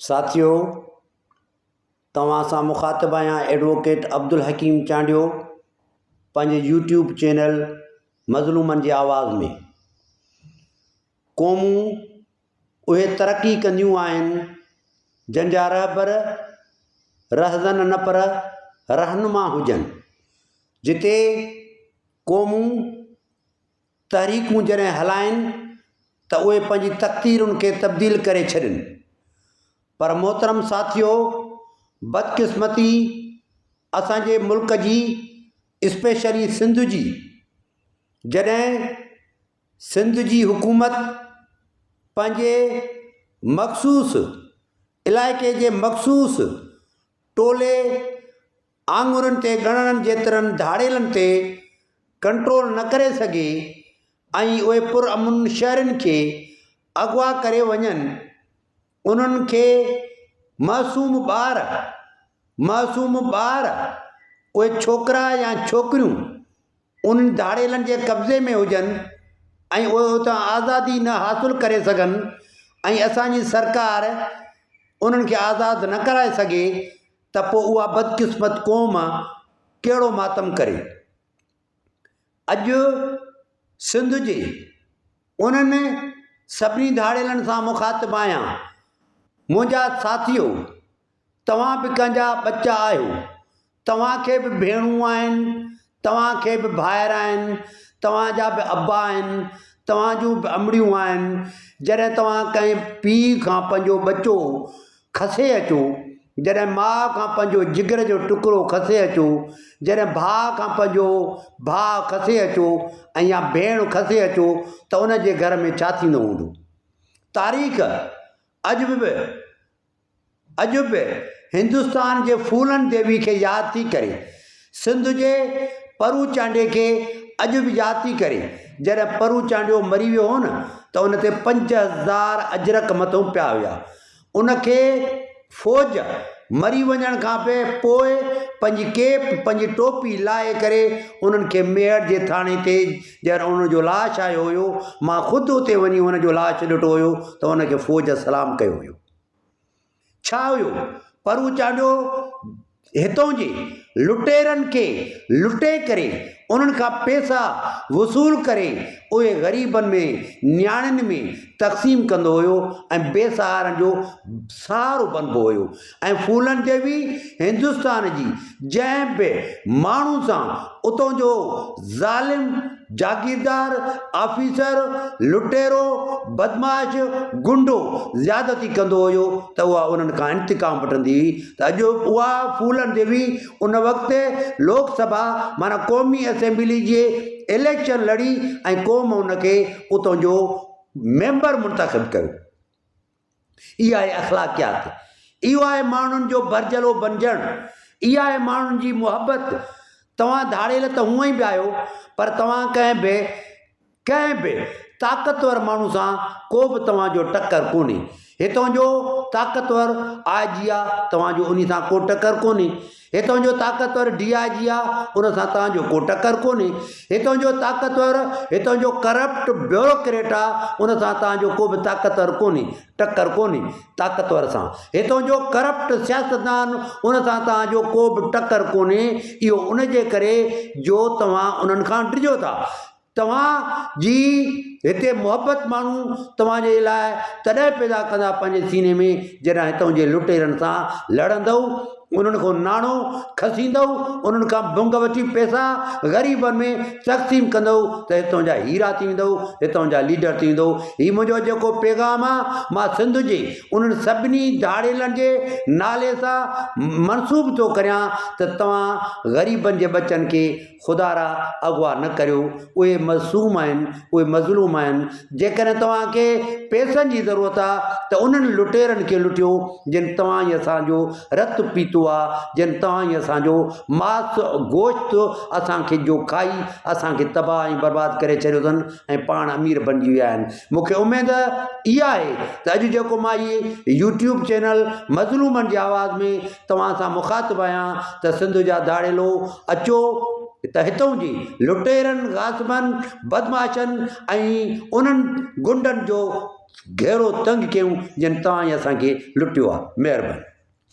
ساٿيو توهان سان مخاطب آهيان ايڊووڪيٽ عبدالحڪيم چانڊيو پنهنجي يوٽيوب چينل مظلومن جي آواز ۾ قومون اهي ترقي ڪنديون آهن جن جا رهبر رهزن نه پر رهنما هجن جتي قومون تحريڪون جڏهن هلائين ته اهي پنهنجي تقديرن کي تبديل ڪري ڇڏين پر محترم ساٿيو بدقسمتي اسان جي ملڪ جي اسپيشلي سنڌ جي جڏهن سنڌ جي حڪومت پنهنجي مخصوص علائقي جي مخصوص ٽولي آڱرين تي ڳڻڻ جيترن ڌاڙيلن تي ڪنٽرول نه ڪري سگهي ۽ اهي پرامن شهرين کي اغوا ڪري وڃن، انهن کي معصوم ٻار، معصوم ٻار، اهي ڇوڪرا يا ڇوڪريون انهن ڌاڙيلن جي قبضي ۾ هجن ۽ اهي اتان آزادي نه حاصل ڪري سگهن ۽ اسان جي سرڪار انهن کي آزاد نه ڪرائي سگهي ته پوء اها بدقسمت قوم ڪهڙو ماتم ڪري. اڄ سنڌ جي انهن سڀني ڌاڙيلن سان مخاطب آهيان، منهنجا ساٿيو توهان به ڪنهن جا ٻچا آهيو، توهان کي به ڀيڻون آهن، توهان کي به ڀائر آهن، توهان جا به ابا آهن، توهان جون به امڙيون آهن، جڏهن توهان ڪنهن پيء کان پنهنجو ٻچو کسي اچو، جڏهن ماء کان پنهنجو جگر جو ٽڪرو کسي اچو، جڏهن ڀاء کان پنهنجو ڀاء کسي اچو ۽ يا ڀيڻ کسي اچو ته ان جي گهر ۾ ڇا ٿيندو هوندو؟ تاريخ اڄ به اڄ به هندستان جي ڦولن ديوي کي ياد ٿي ڪري. سنڌ جي پرو چانڊيي کي اڄ به ياد ٿي ڪري. جڏهن پرو چانڊيو مري ويو هو نه ته ان تي 5000 اجرڪ مٿئون پيا هيا. ان کي فوج مري وڃڻ کان به پوء پنهنجي ڪيپ، پنهنجي ٽوپي لاهي ڪري انهن کي ميهڙ جي ٿاڻي تي جڏهن ان جو لاش آيو هيو، مان خود اتي وڃي ان جو لاش ڏٺو هيو ته ان کي فوج سلام ڪيو هيو. ڇا هيو؟ پرو چانڊيو هتون جي لٽيرن کي لٽي ڪري انهن کان پيسا وصول ڪري اهي غريبن ۾ نياڻين ۾ تقسيم ڪندو هيو ۽ بي سهارن جو سهارو بنبو هيو ۽ ڦولن ديوي هندستان جي جنهن به ماڻهو سان اتون جو ظالم جاگيردار، آفيسر، لٽيرو، بدمعاش، گنڊو زيادتي ڪندو هيو ته اها انهن کان انتقام وٺندي هئي ته اڄ اها ڦولن ديوي ان وقت لوڪ سڀا معنيٰ قومي اسيمبلي جي اليڪشن لڙي ۽ قوم ان کي اتان جو ميمبر منتخب ڪيو. اها آهي اخلاقيات، اهو آهي ماڻهن جو ڀرجهلو بنجڻ، اها آهي ماڻهن جي محبت. توهان ڌاڙيل ته هونئن ئي به آهيو پر توهان ڪنهن به ڪنهن به طاقتور ماڻهو سان ڪو به توهان جو ٽڪر ڪونهي. هتان جو طاقتور آء جي آ توهان جو انهي سان ڪو ٽڪر ڪونهي. هتان جو طاقتور ڊي I جي آ ان سان توهان جو ڪو ٽڪر ڪونهي. هتان جو طاقتور هتان جو ڪرپٽ بيوروڪريٽ آ ان سان توهان جو ڪو به طاقتور ڪونهي ٽڪر ڪونهي طاقتور سان. هتان جو ڪرپٽ سياستدان ان سان توهان جو ڪو به ٽڪر ڪونهي اهو ان جي ڪري جو توهان انهن کان ڊڄو ٿا. توهان جي هتي محبت ماڻهو توهان جي لاء تڏهن پيدا ڪندا پنهنجي سيني ۾ جڏهن هتان جي لٽيرن سان لڙندؤ، انهن کان ناڻو کسيندؤ، انهن کان ڀنگ وٺي پئسا غريبن ۾ تقسيم ڪندؤ ته هتان جا هيرا ٿي ويندؤ، هتان جا ليڊر ٿي ويندؤ. هي منهنجو جيڪو پيغام آ مان سنڌ جي انهن سڀني ڌاڙيلن جي نالي سان منسوب ٿو ڪريان ته توهان غريبن جي ٻچن کي خدارا اغوا نه ڪريو، اهي معصوم آهن، اهي مظلوم آهن، جيڪڏهن توهان کي پئسن جي ضرورت آ ته انهن لٽيرن کي لٽيو جن توهان ۽ اسان جو رت پيتو آ، جن توهان ۽ اسان جو ماس گوشت اسان کي جو کائي اسان کي تباهه ۽ برباد ڪري ڇڏيو اٿن ۽ پاڻ امير بنجي ويا آهن. مون کي اميد اها آهي ته اڄ جيڪو مان هي يوٽيوب چينل مظلومن جي آواز ۾ توهان سان مخاطب آهيان ته سنڌ جا ڌاڙيلو اچو ته هتئون جي لٽيرن، غاصبن، بدمعاشن ۽ انهن غنڊن جو. گهيرو تنگ ڪيون جن توهان ۽ اسان کي لٽيو آهي. مهرباني.